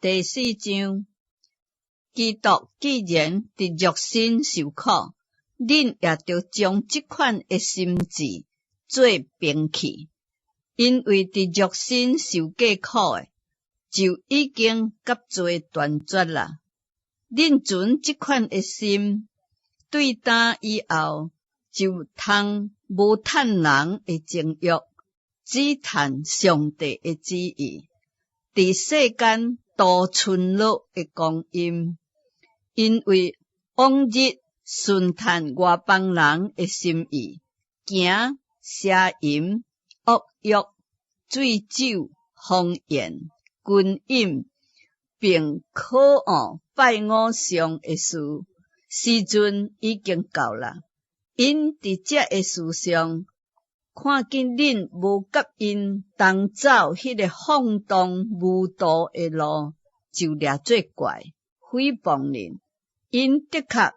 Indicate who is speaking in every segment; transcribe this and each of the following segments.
Speaker 1: 第四章，基督既然佇肉身受苦，恁也著將這款的心志做兵器，因為佇肉身受過苦的，就已經佮罪斷絕啦。恁存這款的心，對今以後就通無趁人的情欲，只趁上帝的旨意。佇世間度春樂的光陰，因為往日順趁外邦人的心意，行邪淫、惡欲、醉酒、荒宴、奸飲，並渴望拜偶像的事，時陣已經到啦。𪜶佇這个事上，看見恁無佮𪜶同走彼个放蕩無度的路，就掠做怪，誹謗恁。𪜶的確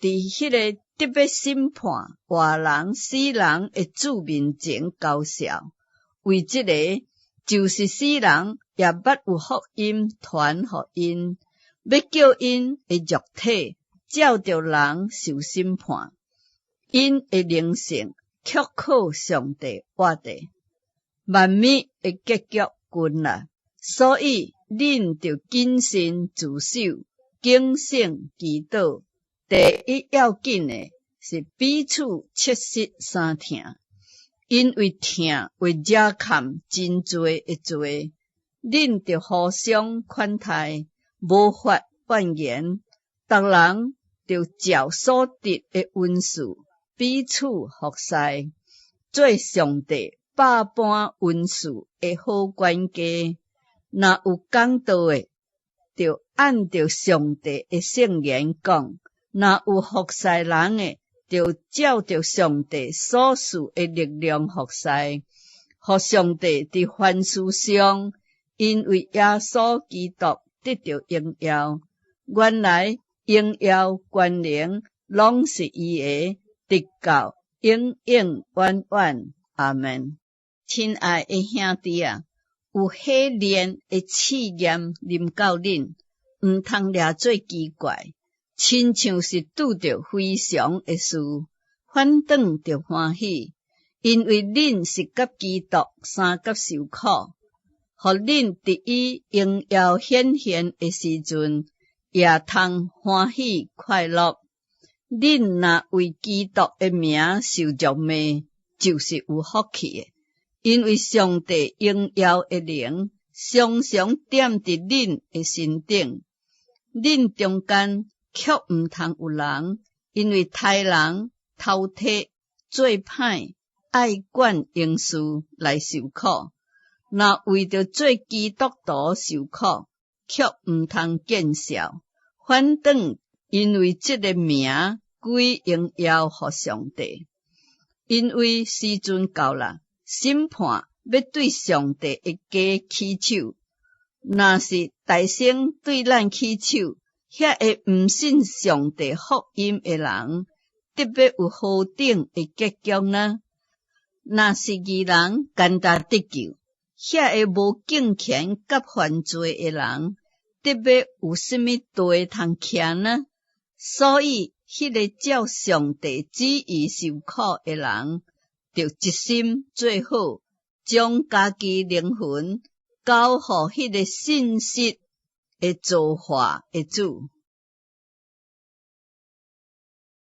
Speaker 1: 佇彼个得欲審判活人死人的主面前交涉，為這个就是死人也捌有福音傳予𪜶，欲叫𪜶的肉體照著人受審判，𪜶的靈性卻靠上帝活著。萬物的結局近啦，所以恁著謹慎自守，警醒祈禱。第一要緊的是彼此切實相疼，因為疼會遮蓋真濟的罪。恁著互相款待，無發怨言，逐人著照所得的恩賜彼此服侍，做上帝百般恩賜的好管家。若有講道的，就按著上帝的聖言講；若有服侍人的，就照著上帝所賜的力量服侍，予上帝佇凡事上，因為耶穌基督得著榮耀。原來榮耀權能攏是伊的，直到永永遠遠。阿們。親愛的兄弟啊，有火煉的試驗臨到恁，毋通掠做奇怪，親像是拄著非常的事，反轉著歡喜，因為恁是佮基督相佮受苦，予恁佇伊榮耀顯現的時陣，也通歡喜快樂。恁若為基督的名受辱罵，就是有福氣的，因為上帝榮耀的靈常常踮佇恁的身頂。恁中間卻毋通有人因為刣人、偷提、做歹、愛管閒事來受苦。若為著做基督徒受苦，卻毋通見笑，反轉因為這个名歸榮耀予上帝。因為時陣到啦，審判欲對上帝的家起手。若是大先對咱起手，遐个毋信上帝福音的人，得欲有何等的結局呢？若是義人艱焦得救，遐个無敬虔佮犯罪的人，得欲有啥物地通徛呢？所以，彼个照上帝旨意受苦的人，著一心做好，將家己靈魂交予彼个信實的造化的主。